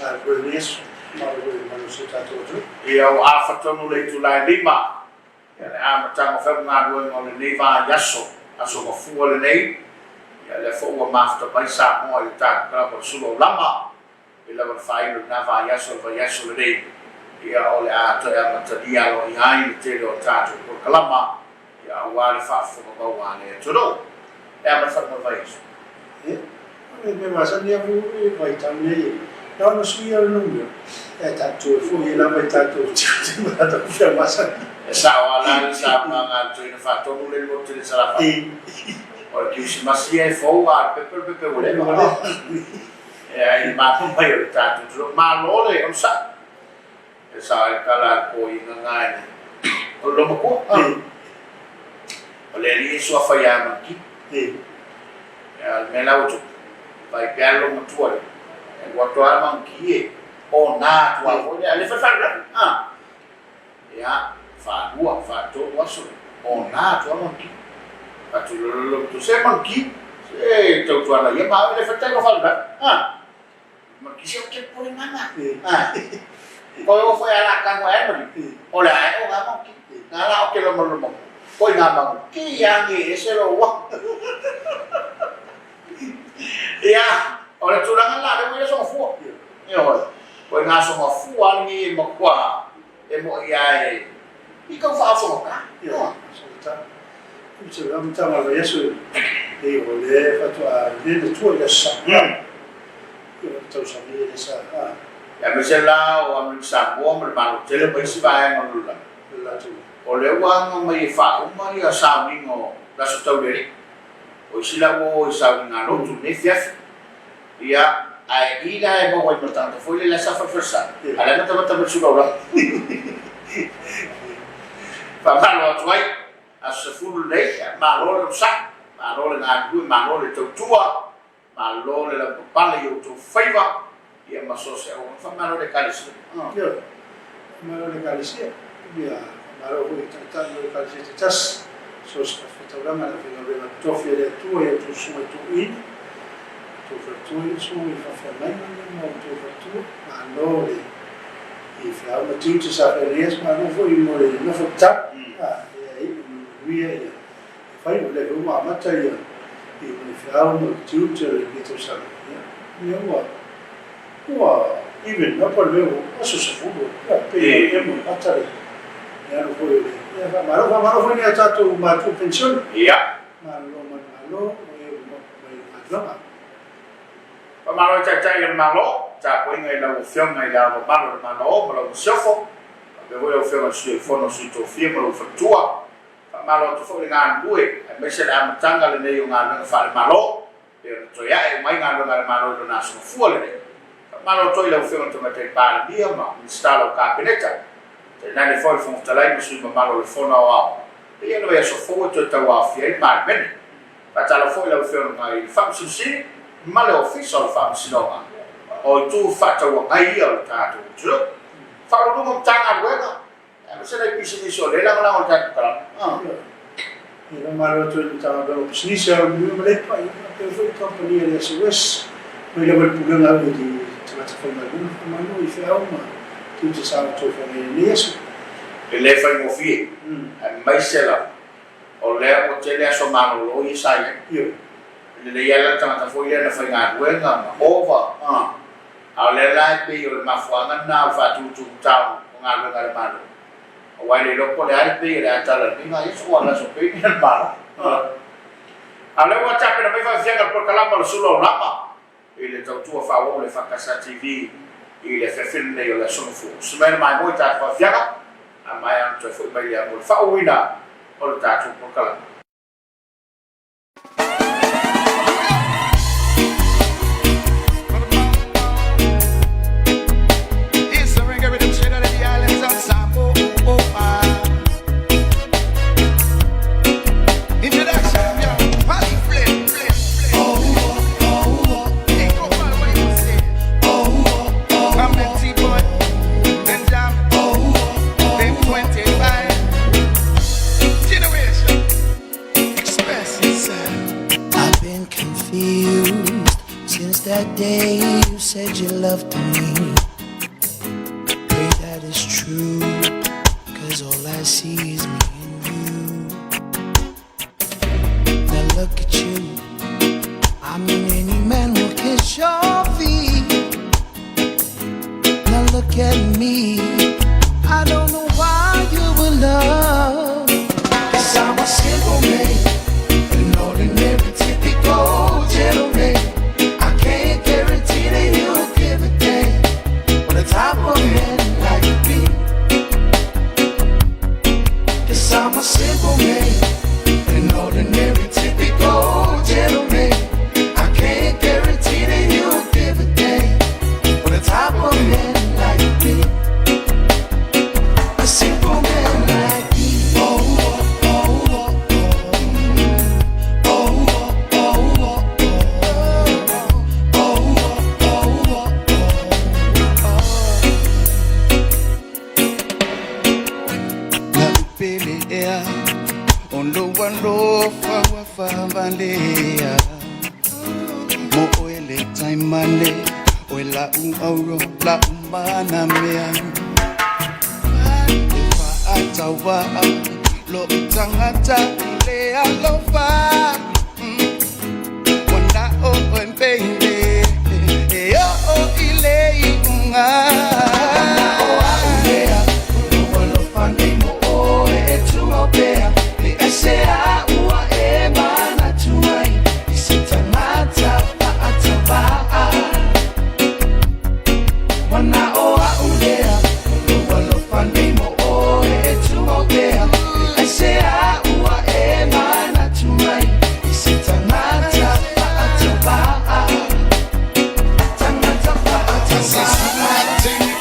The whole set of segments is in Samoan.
Galulue i lenei aso, malo foi i le malosi o le tatou atunuu. Ia ua afa tonu le itula e 5, ia le amataga o fai ma galuega o lenei vaiaso, aso mafua lenei, ia lea foi ua mafuta mai Samoa i le tatou kalama o le sulu aulama, e lava na faailo i lena vaiaso o le vaiaso lenei, ia o le a toe amatalia aloaia ai le tele o tatou polokalama, ia aua le faafofoga maua a le atunuu. E a ma le faaiuga o le vaiaso? Ia, o le mea masani lava foi i le vaitau nei, na ona sui lava o le numera, ae tatou toe foi ai lava i tatou tiute ma tatou mea masani. E sao lava la le saunoaga a le Toeaina Faatonu lea i le motu tele i Salafai. O le Kerisimasi ia e fou a o le pepe o le pepe ua leva. Ia i le malo mai o le tatou atunuu. Malo le onosai. E sao ai le tala a le toeaina na o le loomatua. O le alii e suafa ia Manukini. Ia o le mea la ua tupu, vaai pea le loomatua lea, e alu atu lava Manukini e ona atu lava foi lea, a o lea e fai faalavelave. Ia, faalua, faatolu aso, ona atu lava Manukini. Fai atu loa le loomatua, se Manukini, se tautuana ia ma au e le fai tago faalavelave. Manukini, se ou te popole mama. Koe o foi a la tago ae mani, o le ae o ngā Manukini. Ngā la o ke loma loma, koi ngā Manukini ange e se lo ua. Ia, o le tulaga la, le ua ia songa fua. Ioe, koi ngā songa fua lenei e matua e mo'i a e i kau faaosogata. Ioe, osogata. I te amataga o le vaiaso e o le faatoa le na tua i le aso Sa. Ia o le tausaga ia lea sa. Aemaise la o Amerika Samoa ma le Malo tele ma isi vaega o le lalolagi. O lea ua aga mai e faauma ia sauniga o le Aso Taulelei. O isi la ua o i sauniga lotu i lenei afiafi. Ia, ae i la e maua ai ma le tagata foi lele sa falefalesa, a o la e matamata mai le sulaulagi. Faamalo atu ai, aso 10 lenei, ia, malo le onosai, malo le galulue, malo le tautua, malo le lavapapale i outou faiva, ia ma so o se auauna. Faamalo i le Ekalesia. Ioe, faamalo i le Ekalesia, ia faamalo foi i taitai o Ekalesia taitasi, so o se fatafaitaulaga le aufaigaluega totofi a le Atua i a outou susuga i toeaiina, outou faletua ia susuga i faafeagaiga ia ma outou faletua, malo le i feau ma tiute sa feagai ai, malo foi mo le nofo tatalo, a ia iu ma manuia ia faiva, o lea foi ua amata ia i le feau ma le tiute o lenei tausaga, ia lea ua Ua even up le mea ua aso 10, ia pei e emo i mata le alu foi o le, ia faamalo, faamalo foi nai a tatou matua penisione. Ia. Malolo ma le Malo o e ua mapu mai i le galuega. Faamalo i Taitai o le Malo, tapuaiga i lau Afioga i Le Ao Mamalu o le Malo ma lau Masiofo, faapea foi lau Afioga i le Sui o le Fono a Sui Tofia ma lou Faletua. Faamalo atu foi le galulue aemaise le amataga lenei o galuega faale-Malo. Pei ona toe ae uma ai galuega a le Malo i lona aso mafua lenei. Faamalo atu ai i lau Afioga i le Tamaitai Palemia ma Minisita o lau Kapeneta, tainane foi le Fofoga Fetalai ma sui usufono mamalu o le Fono Aoao. Pei ona vaiaso fou e toe tauaofia ai le Palemene. Faatalofa foi i lau Afioga i le Faamasino Sili ma le Ofisa o le Faamasinoga o itu faatauagai ia o le tatou atunuu. Faauluuluga o Matagaluega, Aemaise nai pisinisi o lea e lagolago i le tatou kalama. Ia faamalo atu ai i le Matagaluega o Pisinisi, Alamanuia ma Leipa, ia faapea foi le kamupani a le SOS, mai lava i le pulega i tagata faigaluega. Faamalo i feau ma tiute sa outou feagai ai i lenei aso. E le faigofie, aemaise lava o lea ua tele aso malolo ia sa i ai. E lelei lava la le tagata foi lea na faigaluega ma ova, A o lea la e pei o le mafuaaga lena o le faatutugutau o galuega a le Malo, aua e le iloa po o le a le pei o le a tala lenei vaiaso ua alu aso pei le Malo. A o lea ua tapena mai faafiafiaga le polokalama o le Sula o Lama i le tautua faaauau a le EFKS TV i le afiafi lenei o le Aso Gafua. Usi mai le maimoa i tatou faafiafiaga, a maea ona toe foi mai lea mo le faaauauina o le tatou polokalama. I've been confused since that day you said you loved me. that it's true. 'Cause all I see is me and you. Now look at you. I mean, any man will kiss your feet. Now look at me. I don't know why you would love. 'Cause I'm a simple man, an ordinary, typical gentleman. I can't guarantee that you'll give a damn for the type of man like me. 'Cause I'm a simple man, an ordinary, typical gentleman. I can't guarantee that you'll give a damn for the type of man like me. A simple man like me. Oh, oh, oh, oh, oh, oh, oh, oh, oh, oh, oh. Na upelea ondowandofa wafambalea mo oele taimane oe la u auro la umanamea e faataua lo utangata le alofa wana o oempeile e o o ile iunga.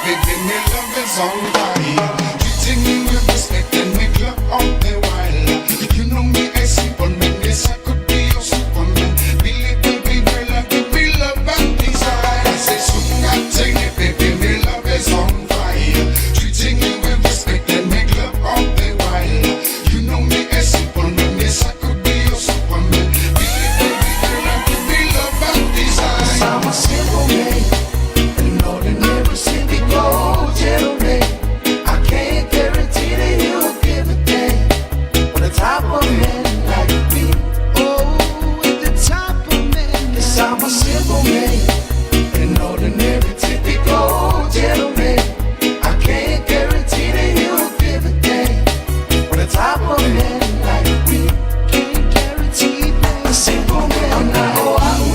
Baby, me love is on fire. Treating you with respect and make love all the while. You know me as simple man, yes I could be your superman. Believe baby girl, I give me love and desire. I say sungatini, baby, me love is on fire. Treating you with respect and make love all the while. You know me as simple man, yes I could be your superman. Believe baby girl, I give me love and desire. I'm a simple man, an ordinary, typical gentleman. I can't guarantee that you'll give a damn for the type of man like me. Oh, with the type of man 'Cause I'm a simple man, an ordinary, typical gentleman. I can't guarantee that you'll give a damn for the type of man like me. Can't guarantee that. A simple man like me.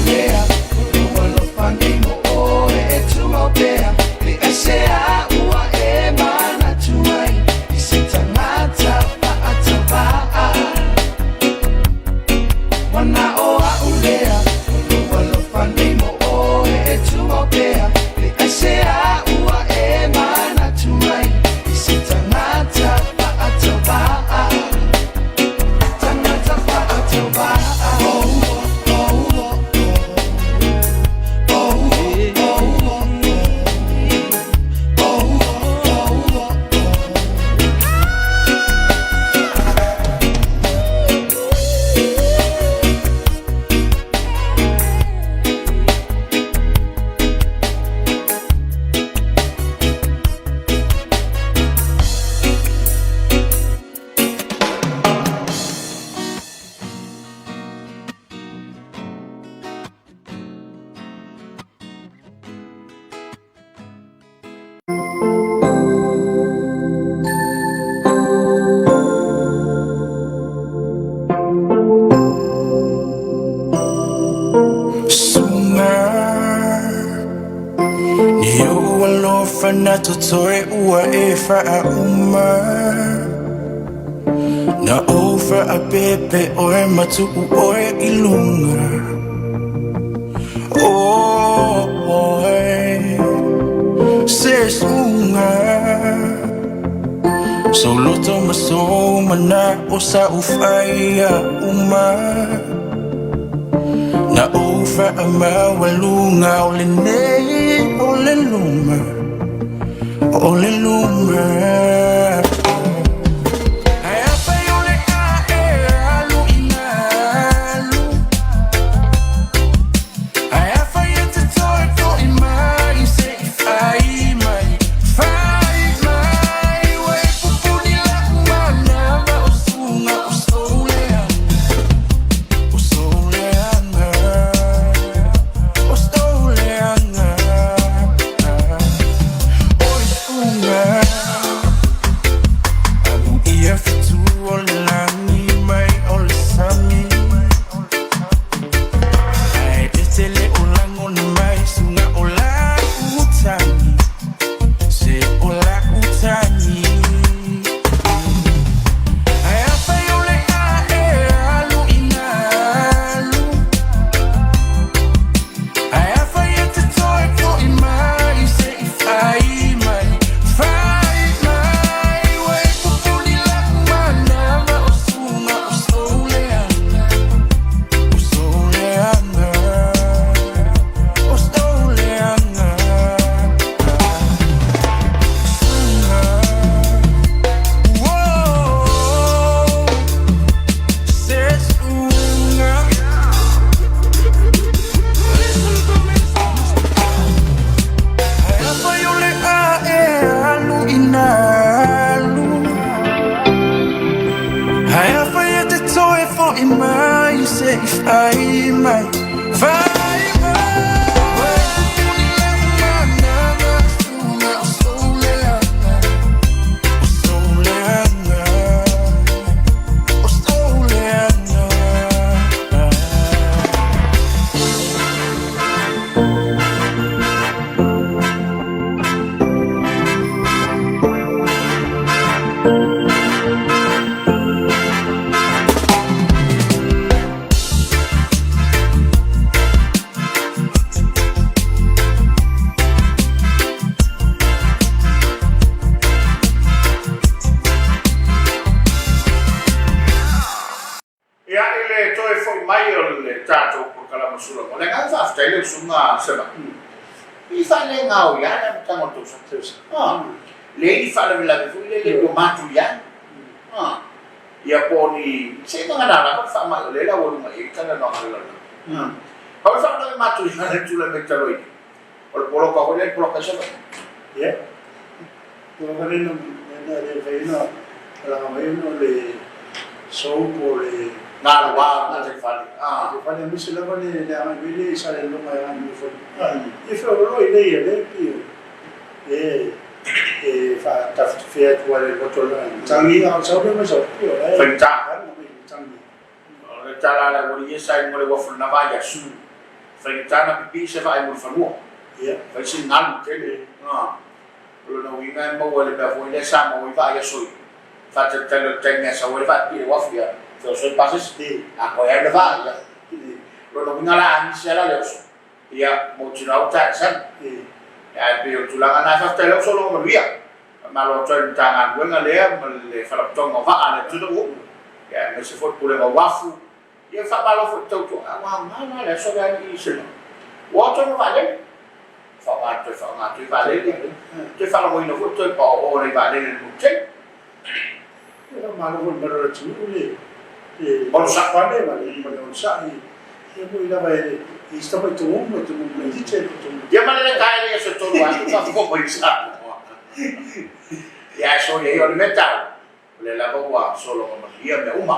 Sunga Ni o alofa na totoe ua e whaauma. Na o whaapepe oe matu oe ilunga. Oe se sunga. So loto maso mana o sa ufaia uma. Na o whaamawalunga o le nei o le luma. O le luma. Ai apai o le a e alu ina alu. Ai afai e te toi toi mai se i fai mai. Fai mai. Ai mai faiva. Ia, i le toe foi mai o le tatou polokalama sulaga, o le agaga faafetai lea i le susuga Semaʻu, i faalegaoi lava le amataga o le tausaga. A, leai ni faalavelave foi lele ua matuia. A, ia po o ni seiloga na lava le faamai o lea e laualuga i ai le talanoaga a le lalolagi. Pau le faalavelave matuia lea e tulai mai talu ai nei, o le poloka foi lea e poloka ai Savaii. Ia, ua lena lena le mafai ona malaga mai ona o le sou po o le Galua o le gataifale. Gataifale aemaise lava le agai mai lea i Salelologa e agai i Mulifanua. Ia feoloolo i lea ia lea pei o lea e faatafetafea atu ai le loto le tagi a o sau lea mai sau pei o la e Faigata. Mai tagi. O le tala a le aualii ia sa i luga o le uafu i lena vaiaso. Faigata ona pipii se vaa i Mulifanua. Fai si galu tele. O lona uiga e maua i le mea foi lea sa maua ai vaiaso i faatalitali o le taimi a sau ai le vaa e pipii i le uafu ia feoso ai pasese. A toe alu le vaa ia. O lona uiga la a misi lava la le oso ia mautinoa ua tae i le sami. Ae pei o le tulaga lena. Faafetai lava sologa manuia. Faamalo atu ai i le Matagaluega lea ma le Faalapotopotoga o Vaa a le atunuu, aemaise foi le Pulega o Uafu. Ia faamalo foi i le tautua. Ae ua aoga la le aso lea alii Sema. Ua o atu ai ma vaalele. Faaaoga toe faaaoga atu ai vaalele. Toe faalagoina foi toe paooo nai vaalele i le motu tele. Ia faamalo foi i le mamalu o le atunuu le Onosai. Pale ma le onosai. Ia moi lava e i isi tama i tumumu ma tumumu mai tite e tumumu. Ia ma le tae le aso tolu atu faafofoga mai Samoa. Ia ae soli ai o le mea taua, o lea lava ua sologa manuia mea uma.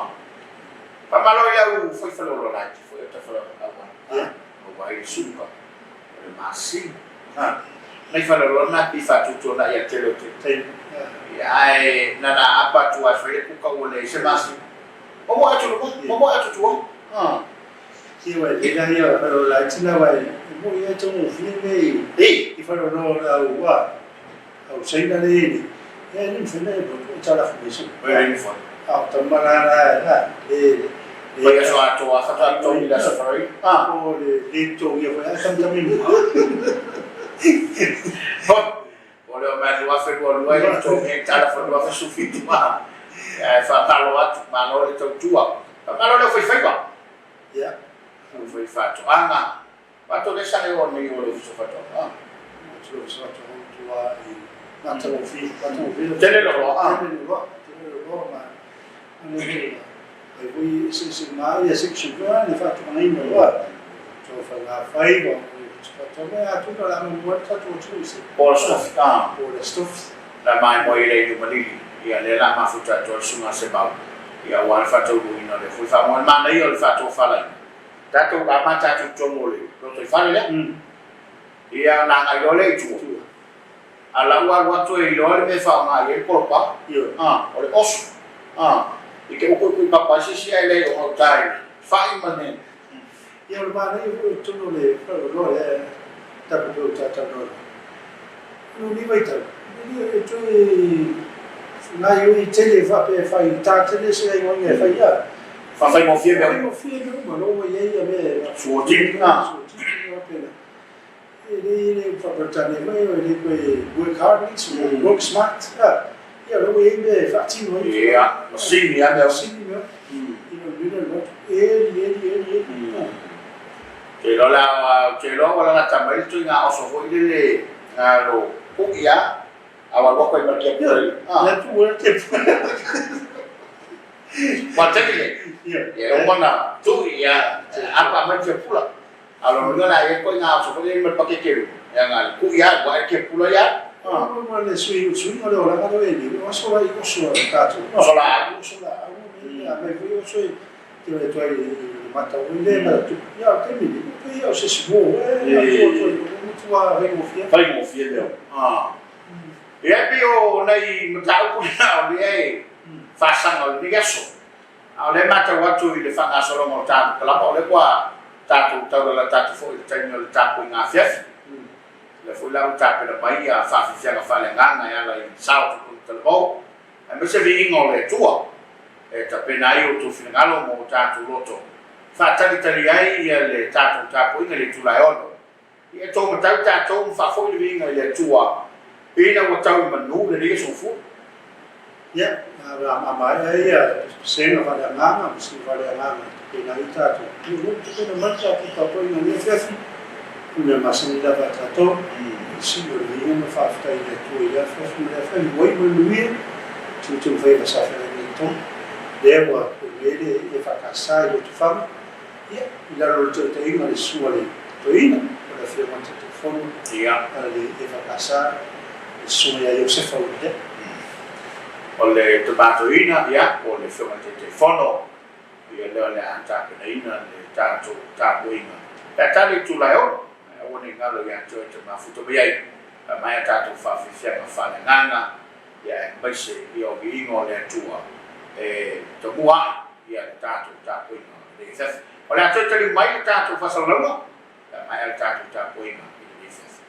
Faamalo i le au fai faleoloa laiti foi o tafala auala maua ai le suka o le masina. Nai faleoloa na pei faatuatuanai ia tele o taimi. Ia ae na na apa atu lava e fai le kuka ua leai se masina. Momoe atu luma, momoe atu tua. Ia e le ia faleoloa laiti lava e moi ai taugofie mea i faleoloa o le au au Saina lea e i ai nei. Ia e le mafai ona e alu atu o tala fai mai se A o tama la la la le le Mai aso atoa faatoa totogi i le aso Faraile. O le le totogia foi ae tamitami mai. O le oo mai 2022 e le totogi ai tala fai 2017 ma ae faamalo atu, malo le tautua. Faamalo le aufaifaiva. Ia. Aufaifaatoaga. Matou le saga o nei o le Ofisa o Faatoaga. Atu le Ofisa o Faatoaga tua i matagofie, matagofie. Tele le oloa. Tele le oloa, tele le oloa ma ane foi ai foi eseese ma ia section foi le faatoagaina oloa. To faiga faiva o le Ofisa o Faatoaga atonu o le a muamua ai le tatou atunuu i se Po o le stuff. Po o le stuff. La maimoa i le inu malili, ia lea la mafuta atu ai le susuga a Semau, ia aua le faataunuuina o lea foi faamoemoe. Manaia o le faatofalaiga. Tatou amata atu i totonu o le lotoifale lea. Ia ona agai loa lea i tua. A la ua alu atu e iloa le mea e faaaoga i ai le polopa. O le oso. I te uku i papa ai se isi ae leai o gauta i le fai ma le. Ia o le manaia foi o totonu o le faleoloa lea tatou toe talanoa ai. O lenei vaitau, e le toe gaoioi tele faapea e fai ta tele se gaoioiga e fai a. Faafaigofie mea uma. Faafaigofie mea uma, lea ua i ai mea e. Suotini. Suotini ma faapena. E le le faa-Peretania foi e le toe work hard, work smart. Ia lea ua i ai mea e faatino ai. Ia, masini lava mea uma. Masini mea uma. Ina ina le loto. Eli, eli, eli, eli. Ou te iloa la, ou te iloa ua lalata mai le ituaiga oso foi lele na lo kuʻi a, a ua alu atu ai ma le tiapula i le. Ia tuu ai le tiapula. Ua tele le. Ia e uma ona tui ia apa mai le tiapula. A o lona uiga la e i ai le ituaiga oso foi lele ma le pakete i luga, leaga le kuʻi lava ua ae le tiapula ia alu. Ua le sui suiga o le olaga lea ua i ai nei, o aso la i oso a tatou. Oso laau. Oso laau, a mai foi oso e te o atu ai i tatou matau ai lea ma tupu. Ia, o le taimi lenei, e pei o se isi uo e atu atu ai, ua matua faigofie. Faigofie mea uma. Ia, e pei o nai mataupu na o lea e faasaga o lenei aso. A o lea e matau atu i le faagasologa o tatou kalama, o lea ua tatou taulalata atu foi i le taimi o le tapuaiga afiafi. O lea foi la ua tapena mai ia faafiafiaga faaleagaga e ala i sao totonu talavou, aemaise viiga o le Atua e tapena ai outou finagalo ma o tatou loto e faatalitali ai ia le tatou tapuaiga i le itula e 6. Ia e taumatau tatou ma faafoi le viiga i le Atua ina ua tau i manu lenei aso gafua. Ia, o le a maea ia pesega faaleagaga ma sili faaleagaga e tapena ai tatou. Ia, ua tapena mai le tatou tapuaiga i lenei afiafi, o le mea masani lava a tatou, le sili o le viiga ma le faafetai i le Atua i lea afiafi ma lea afiafi, ua iu le manuia, tiute ma faiva sa feagai nei tonu. Lea ua toe i ai le EFKS i Lotofaga, Ia, i lalo o le taitaiga a le Susuga a le Toeaina, o le Afioga i le Taitaifono a le EFKS, le Susuga ia Iosefa Uelea. O le Tama Toeaina, ia, po o le Afioga i le Taitaifono, ia lea o le a tapenaina le tatou tapuaiga pe a tali itula e 6, ae aua ne i galo ia te oe e te mafuta mai ai, pe a maea tatou faafiafiaga faaleagaga, ia aemaise ia o viiga o le Atua e tamua ai ia le tatou tapuaiga o lenei afiafi. O le a toe taliu mai le tatou faasalalauga pe a maea le tatou tapuaiga i lenei afiafi.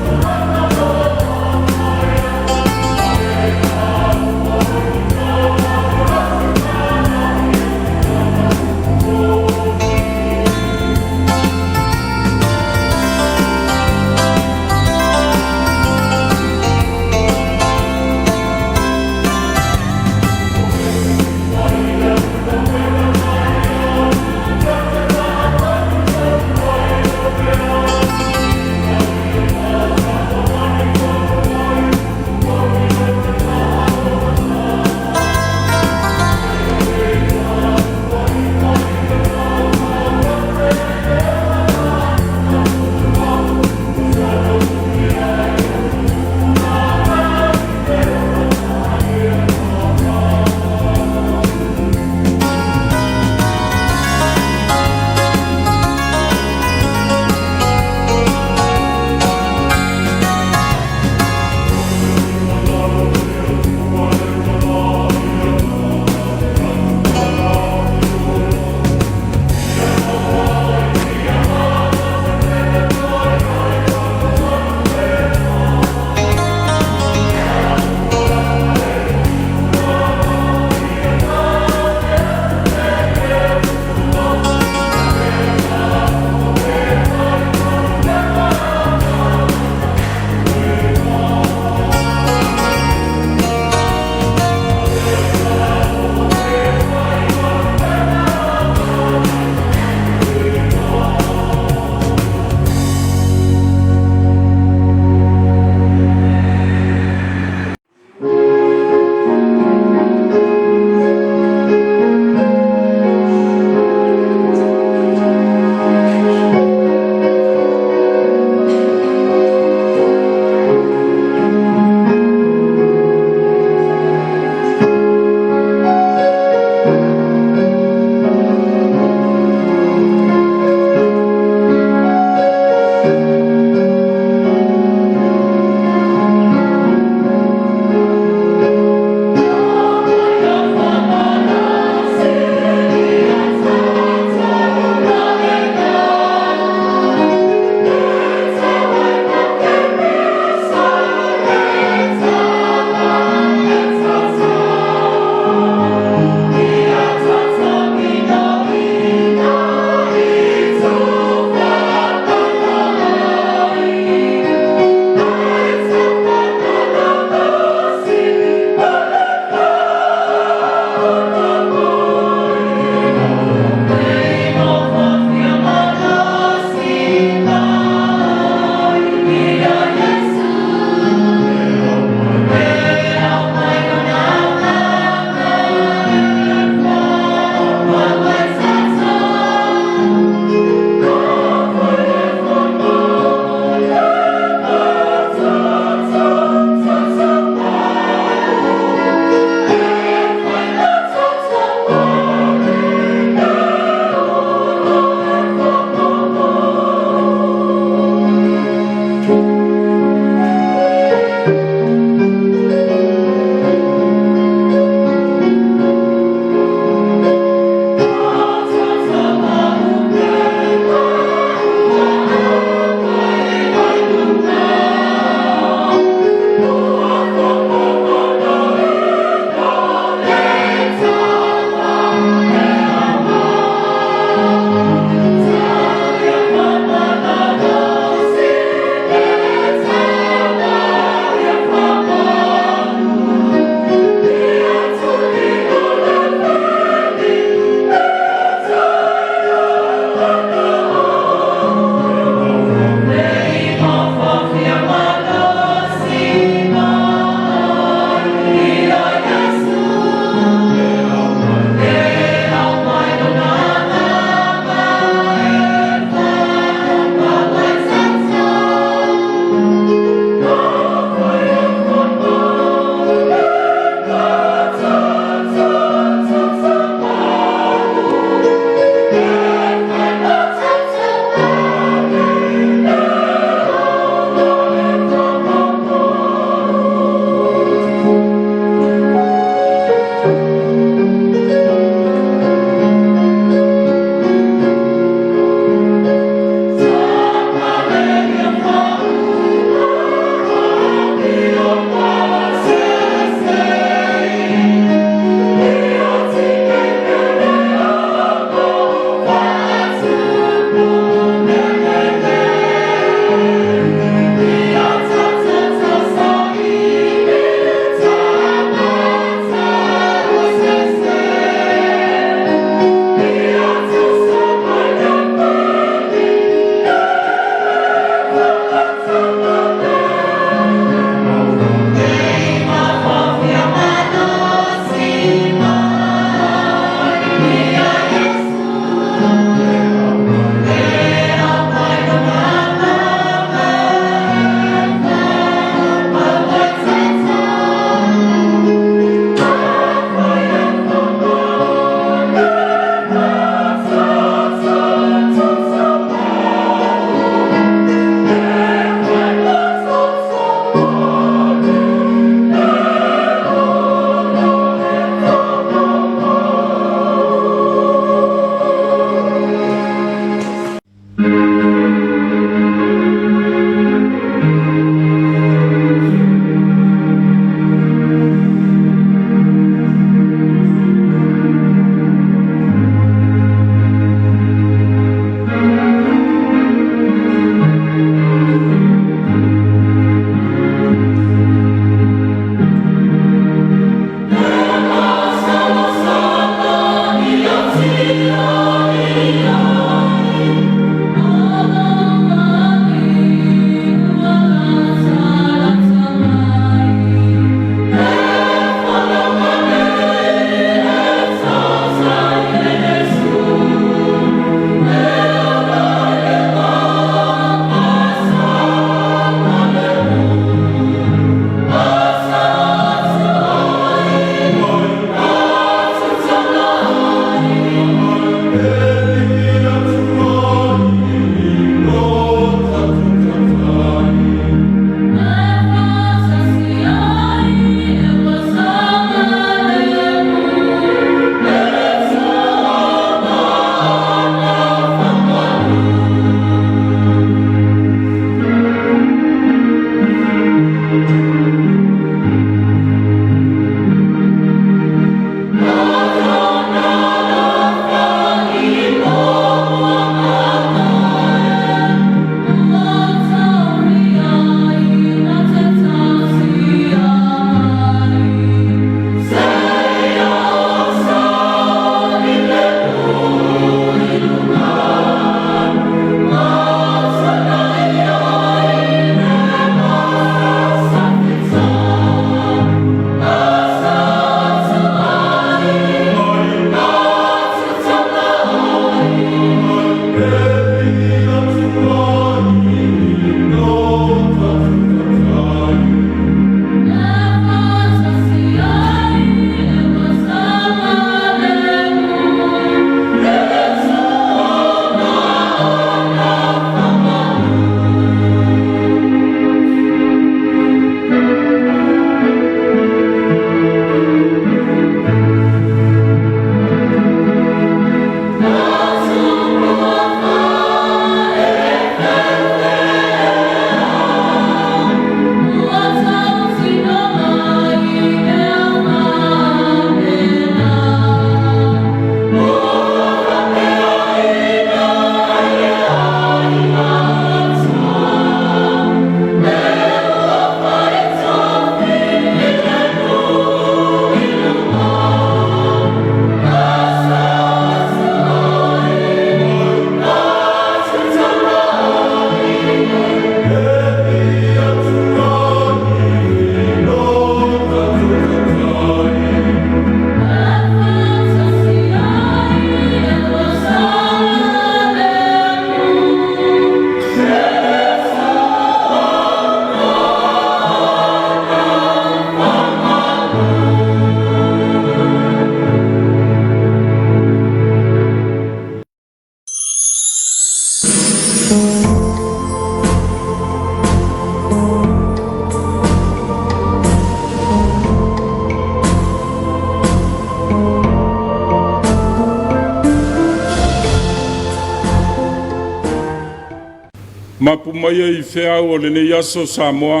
Mapu mai ai i feau o lenei aso Samoa,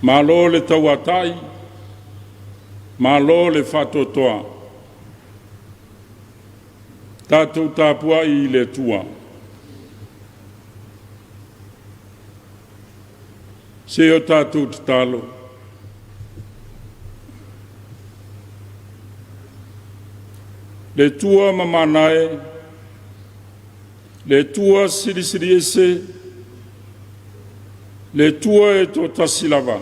malo le tauatai, malo le faatoatoa. Tatou tapuai i le Atua. Se o tatou tatalo. Le Atua mamana e, le Atua silisili ese, le Atua e toatasi lava,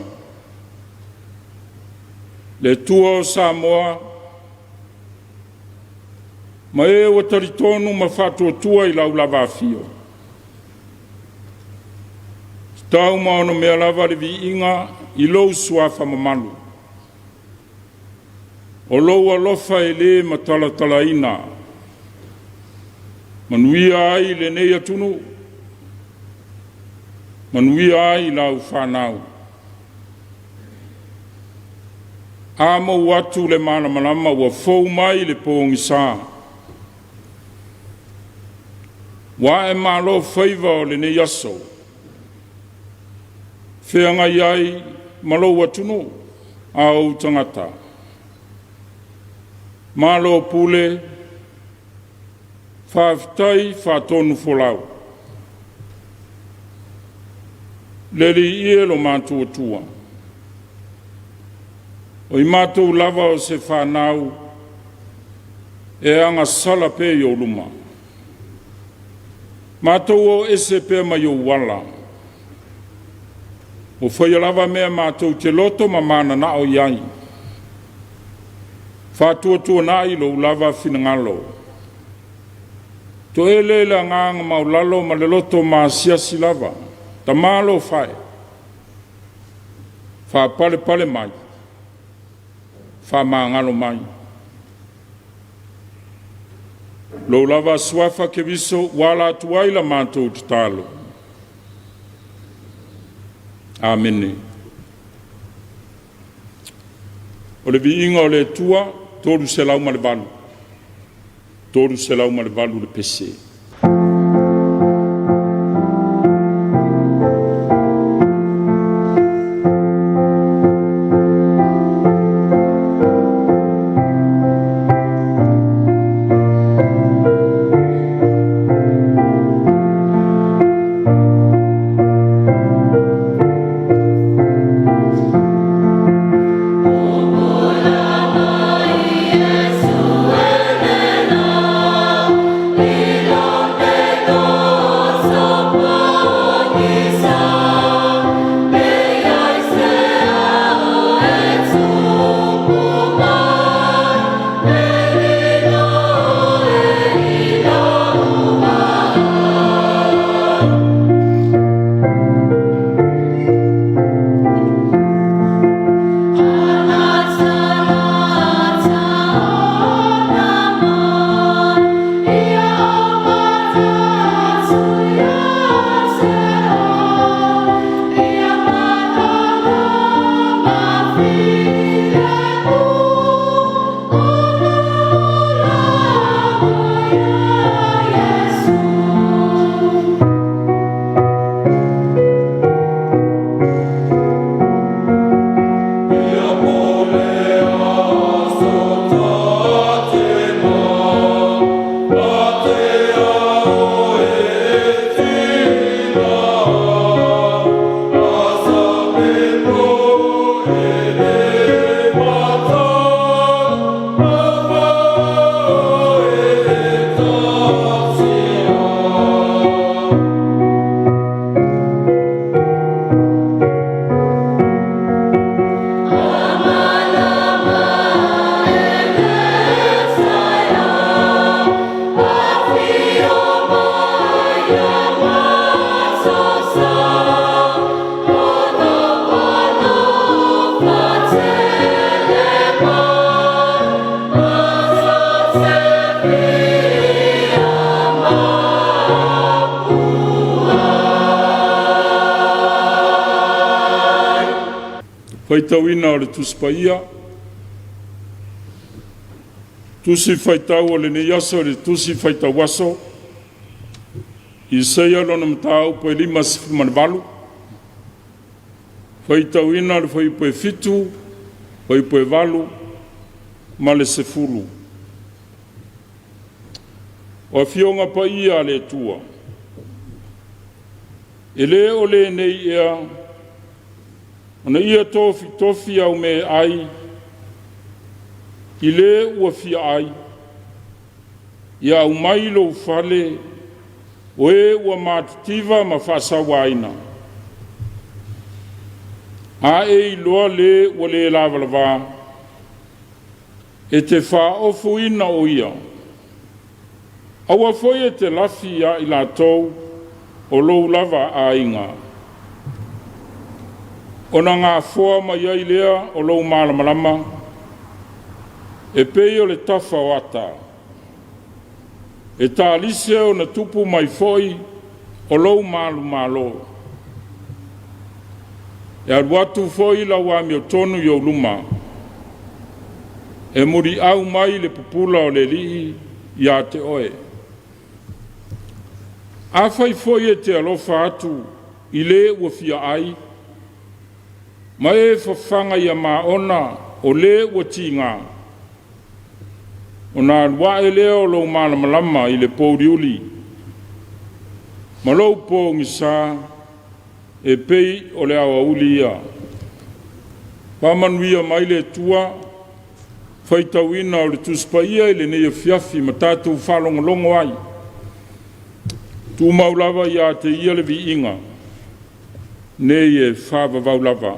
le Atua o Samoa, ma e ua talitonu ma faatuatua i lau lava afio. Tatau ma ono mea lava le viiga i lou suafa mamalu. O lou alofa e lē matalatalaina, manuia ai lenei atunuu, manuia ai lau fanau. A mou atu le malamalama ua fou mai le pogisa, ua ae malo faiva o lenei aso, feagai ai ma lou atunuu a ou tagata. Malo pule, faafetai faatonu folau. Le Alii e lo matou Atua, o i matou lava o se fanau e agasala pea i ou luma. Matou o ese pea mai ou ala, ua faia lava mea matou te loto ma mananao i ai. Faatuatuanai lou lava finagalo. Toele le agaga maulalo ma le loto maasiasi lava, tamalofa e, faapalepale mai, faamagalo mai. Lou lava suafa Keriso ua ala atu ai la matou tatalo. Amene. O le viiga o le Atua, 308, 308 le pese. Faitauina o le Tusi Paia. Tusi faitau o lenei aso le Tusi Faitau Aso. Isaia lona mataupu e 58, faitauina le fuaiupu e 7, fuaiupu e 8 ma le 10. O afioga paia a le Atua, e lē o lenei ea ona ia tofitofi au meaai i le ua fia ai, ia aumai lou fale o e ua matitiva ma faasauaina. A e iloa le ua le lavalava, e te faaofoina o ia. Aua foi e te lafi iā i latou o lou lava aiga. Ona gafoa mai ai lea o lou malamalama, e pei o le tafa o ata. E talise ona tupu mai foi o lou malumalo. E alu atu foi lau amiotonu i ou luma, e muliau mai le pupula o le Alii ia te oe. Afai foi e te alofa atu i le ua fia ai, ma e fafaga ia maona o le ua tiga, ona alu ae lea o lou malamalama i le pouliuli, ma lou pogisa e pei o le aoauli ia. Faamanuia mai le Atua, faitauina o le Tusi Paia i lenei afiafi ma tatou faalogologo ai. Tumau lava ia te ia le viiga, nei e faavavau lava.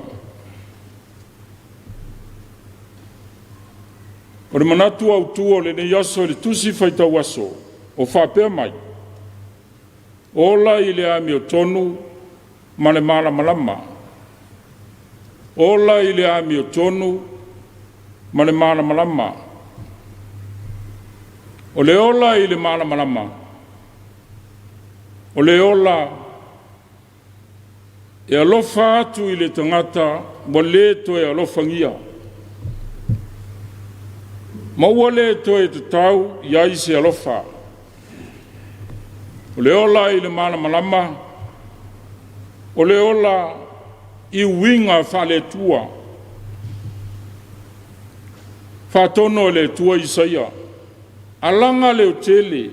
O le manatu autu o lenei aso i le tusi faitau aso, o faapea mai, ola i le amiotonu ma le malamalama. Ola i le amiotonu ma le malamalama. O le ola i le malamalama, o le ola e alofa atu i le tagata ua le toe alofagia, ma ua le toe tatau i ai se alofa. O le ola i le malamalama, o le ola i uiga faale-Atua. Faatonu e le Atua Isaia, alaga leotele,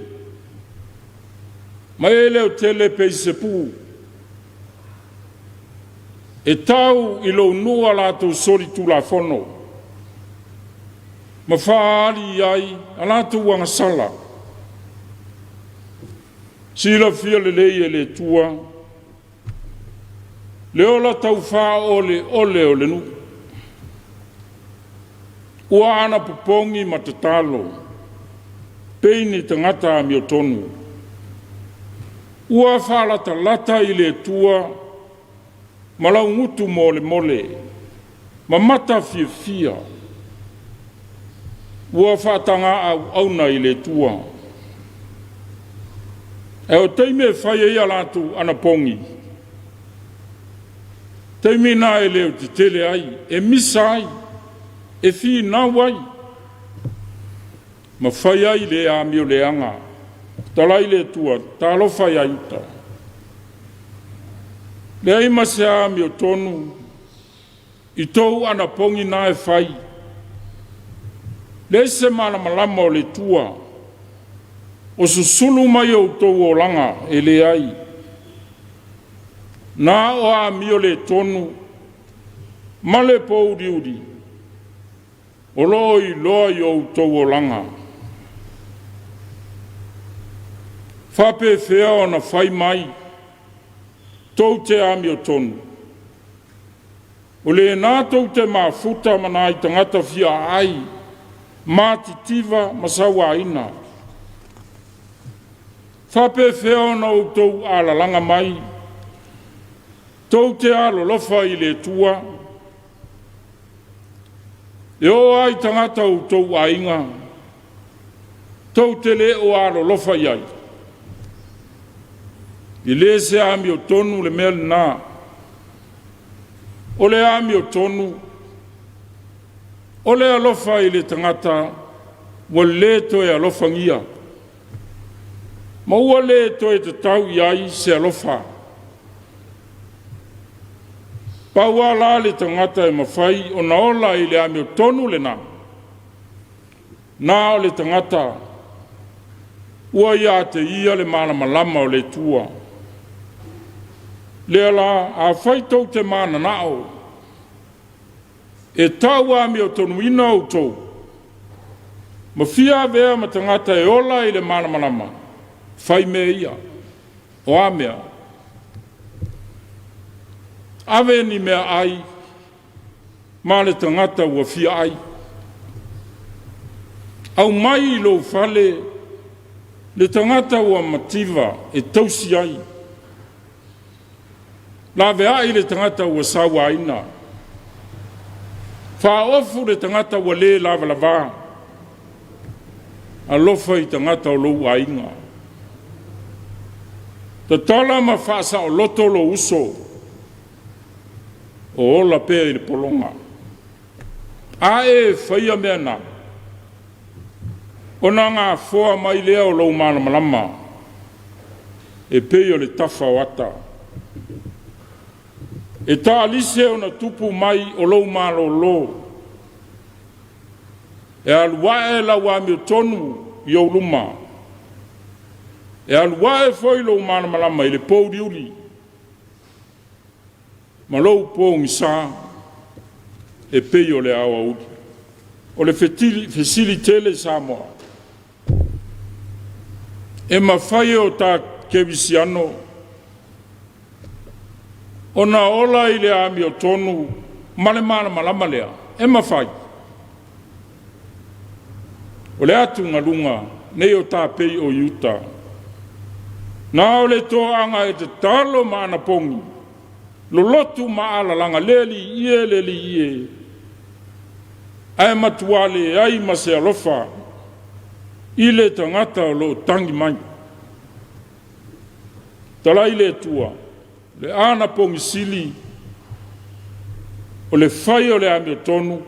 ma e leotele pei se puu, e tau i lou nuu a latou solitulafono, ma faaali i ai a latou agasala. Silafia lelei e le Atua le ola taufaaoleole o le nuu. Ua anapopogi ma tatalo, pei ni tagata amiotonu. Ua faalatalata i le Atua ma laugutu molemole, ma mata fiafia. Ua faataga auauna i le Atua. Ae o taimi e fai ai a latou anapogi, taimi na e leo tetele ai, e misa ai, e finau ai, ma fai ai le amioleaga. Talai le Atua, talofa ia Iuta. Leai ma se amiotonu i tou anapogi na e fai. Leai se malamalama o le Atua, o susulu mai outou olaga e leai. Na o amio le tonu ma le pouliuli o lo o iloa i outou olaga. Faapefea ona fai mai tou te amiotonu, o lena tou te mafuta ma nai tagata fia ai, matitiva ma sauaina. Faapefea ona outou alalaga mai, tou te alolofa i le Atua, e oo lava i tagata o outou aiga, tou te le o alolofa i ai. E le se amiotonu le mea lena. O le amiotonu, o le alofa i le tagata ua le toe alofagia, Ma ua lē toe tatau i ai se alofa. Pau lava la le tagata e mafai ona ola i le amiotonu lena, na o le tagata ua ia te ia le malamalama o le Atua. Lea la, afai tou te mananao e tau amiotonuina outou, ma fia avea ma tagata e ola i le malamalama, fai mea ia. O a mea? Ave ni meaai ma le tagata ua fia ai. Aumai i lou fale le tagata ua mativa e tausi ai. Laveai le tagata ua sauaina. Faaofu le tagata ua lē lavalavā. Alofa i tagata o lou aiga. Tatala ma faasaoloto lou uso o ola pea i le pologa. A e faia mea na, ona gafoa mai lea o lou malamalama e pei o le tafa o ata. E taalise ona tupu mai o lou malōlō, e alu ae lau amiotonu i ou luma, e alu ae foi lou malamalama i le pouliuli ma lou pogisa e pei o le aoauli. O le fesili tele Samoa, e mafai e o ta kerisiano ona ola i le amiotonu ma le malamalama lea? E mafai. O le atugaluga nei o tapei o Iuta, na o le toaga e tatalo ma anapogi, lolotu ma alalaga le alii e, le alii e, ae matua leai ma se alofa i le tagata o lo o tagi mai. Talai le Atua, le anapogi sili o le fai o le amiotonu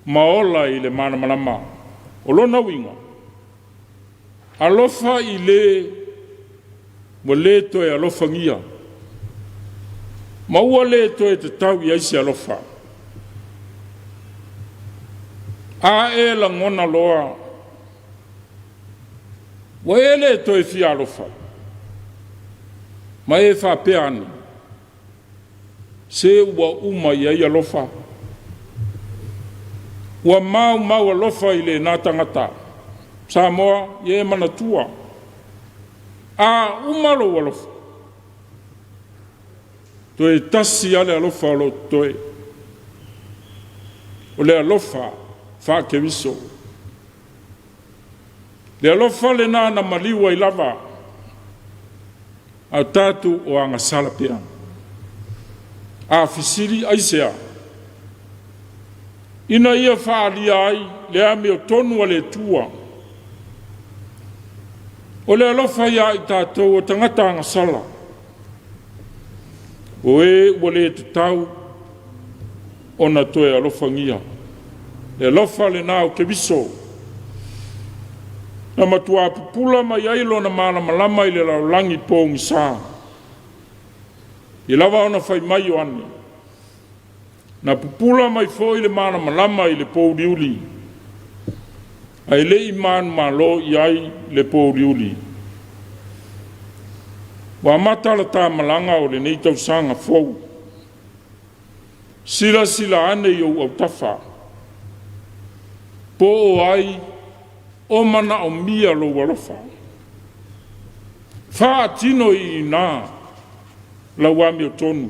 ma ola i le malamalama. O lona uiga, alofa i le ua lē toe alofagia, ma ua lē toe tatau i ai se alofa. A e lagona loa, ua e lē toe fia alofa, ma e faapea ane, se ua uma i ai alofa, ua maumau alofa i lena tagata. Samoa, ia e manatua, a uma lou alofa, toe tasi lava le alofa o lo o totoe, o le alofa faa-Keriso. Le alofa lena na maliu ai lava a tatou o agasala pea. A fesili aisea? Ina ia faaalia ai le amiotonu a le Atua. O le alofa ia i tatou o tagata agasala, o e ua le tatau ona toe alofagia. Le alofa lena o Keriso, na matua pupula mai ai lona malamalama i le lalolagi pogisa. I lava ona fai mai Ioane, na pupula mai foi le malamalama i le pouliuli, ae le i manumalo i ai le pouliuli. Ua amata la ta malaga o lenei tausaga fou. Silasila ane i ou autafa, po o ai o manaomia lou alofa. Faatino i ina lau amiotonu.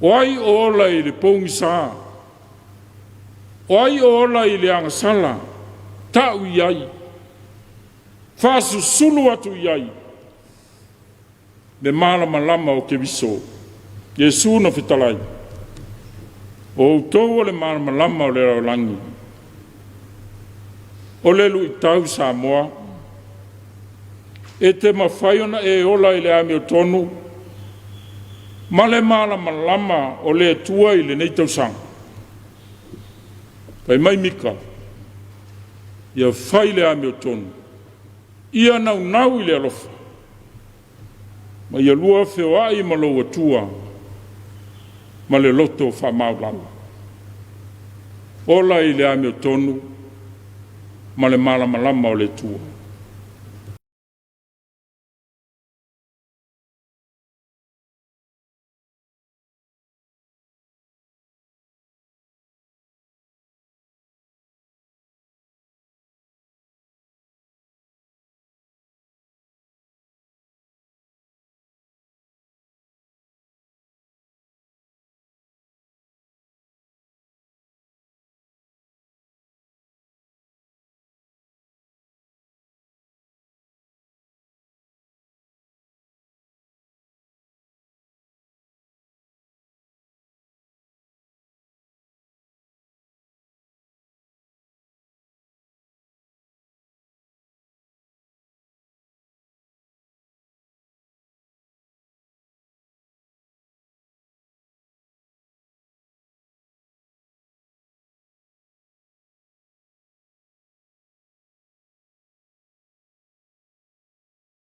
O ai o ola i le pogisa? O ai o ola i le agasala? Ta'u i ai, faasusulu atu i ai le malamalama o Keriso. Iesu na fetalai, o outou o le malamalama o le lalolagi. O le luitau Samoa, e te mafai ona e ola i le amiotonu ma le malamalama o le Atua i lenei tausaga. Fai mai Mika, ia fai le amiotonu. Ia naunau i le alofa, ma ia lua feoai ma lou Atua ma le loto faamaulalo. Ola i le amiotonu ma le malamalama o le Atua.